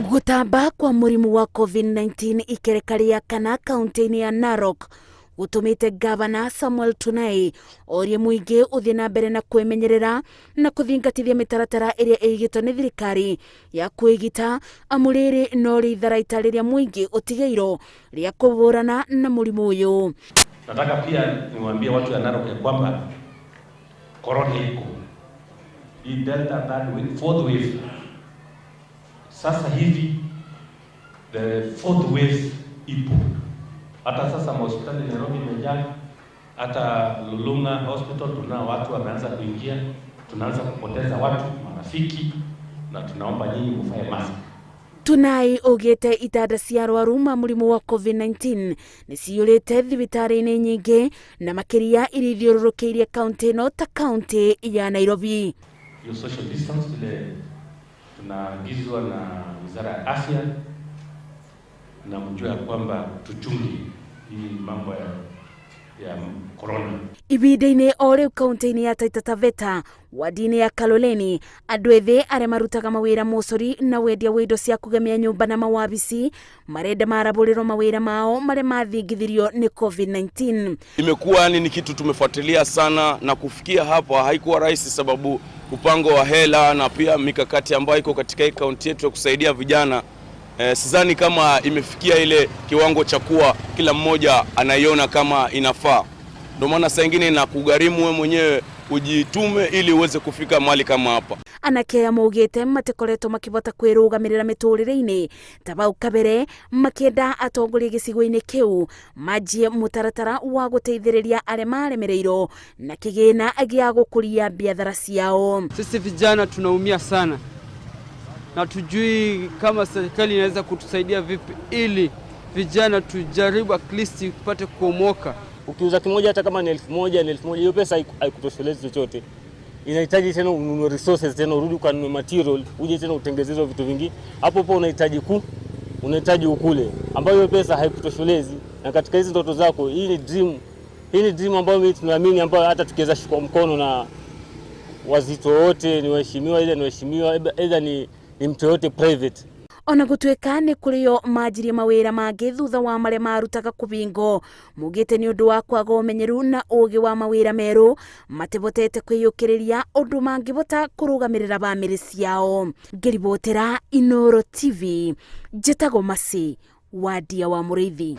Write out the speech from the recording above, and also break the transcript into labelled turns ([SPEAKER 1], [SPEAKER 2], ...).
[SPEAKER 1] Gũtamba kwa mũrimũ wa COVID-19 ikereka rĩa kana kaunti-inĩ ya Narok gũtũmĩte Gavana Samuel Tunai orie mũingĩ ũthiĩ na mbere na kwĩmenyerera na kũthingatithia mĩtaratara ĩrĩa ĩigĩtwo nĩ thirikari ya kwĩgita, amu rĩrĩ no rĩitharaita rĩrĩa mũingĩ ũtigĩirwo rĩa kũhũrana na mũrimũ ũyũ.
[SPEAKER 2] Nataka pia niwaambie watu ya Narok ya kwamba corona iko hii Delta, third wave, fourth wave. Sasa hivi the fourth wave ipo. Hata sasa mahospitali Nairobi imejaa, hata Lulunga Hospital tunao watu wameanza kuingia, tunaanza kupoteza watu marafiki, na tunaomba nyinyi mvae mask.
[SPEAKER 1] Tunai augĩte itanda cia arwaru ma mũrimũ wa COVID-19 nĩ ciyũrĩte thibitarĩ-inĩ nyingĩ na makĩria iria ithiũrũrũkĩirie kaunti ĩno ta kaunti ya Nairobi.
[SPEAKER 2] Hiyo social distance ile tunaagizwa na Wizara ya Afya, na mjue ya kwamba tuchunge hii mambo ya corona.
[SPEAKER 1] Ibinda-inĩ o rĩu kaunti-inĩ ya Taita Taveta, wadi-inĩ ya Kaloleni, andũ ethĩ arĩa marutaga mawĩra mũcori na wendia wa indo cia kũgemia nyũmba na mawabici marenda marabũrĩrwo mawĩra mao marĩa mathingithirio nĩ COVID-19.
[SPEAKER 3] Imekuwa yani ni kitu tumefuatilia sana na kufikia hapa haikuwa rahisi, sababu mpango wa hela na pia mikakati ambayo iko katika hii kaunti yetu ya kusaidia vijana, sidhani kama imefikia ile kiwango cha kuwa kila mmoja anaiona kama inafaa. Ndio maana saa ingine inakugharimu wewe mwenyewe ujitume ili uweze kufika mahali kama hapa.
[SPEAKER 1] Anake aya maugĩte matikoretwo makĩbota kwĩrũgamĩrĩra mĩtũrĩre-inĩ ta bau kabere, makĩenda atongoria gĩcigo-inĩ kĩu manjie mũtaratara wa gũteithĩrĩria arĩa maremereirwo na kĩgĩna gĩa gũkũria biathara ciao.
[SPEAKER 4] Sisi vijana tunaumia sana na tujui kama serikali inaweza kutusaidia vipi ili vijana tujaribu at least tupate kuomoka.
[SPEAKER 5] Ukiuza kimoja hata kama ni 1000, ni 1000, hiyo pesa haikutoshelezi chochote. Inahitaji tena ununue resources, tena urudi ukanunue material, uje tena utengeze hizo vitu vingi. Hapo hapo unahitaji ukule, ambayo hiyo pesa haikutoshelezi. Na katika hizi ndoto zako, hii ni dream, hii ni dream ambayo mimi tunaamini, ambayo hata tukiweza shikwa mkono na wazito wote, ni waheshimiwa, either ni waheshimiwa, either ni mtu yote private.
[SPEAKER 1] Ona gũtuĩka nĩ kũrĩo manjirie mawĩra mangĩ thutha wa marĩa marutaga kũbingo, mugĩte nĩ ũndũ wa kwaga ũmenyeru na ũgĩ wa mawĩra merũ matibotete kwĩyũkĩrĩria ũndũ mangĩbota kũrũgamĩrĩra bamĩrĩ ciao. Ngĩribotera Inooro TV, njĩtagwo Masi Wadia wa Mũrĩithi.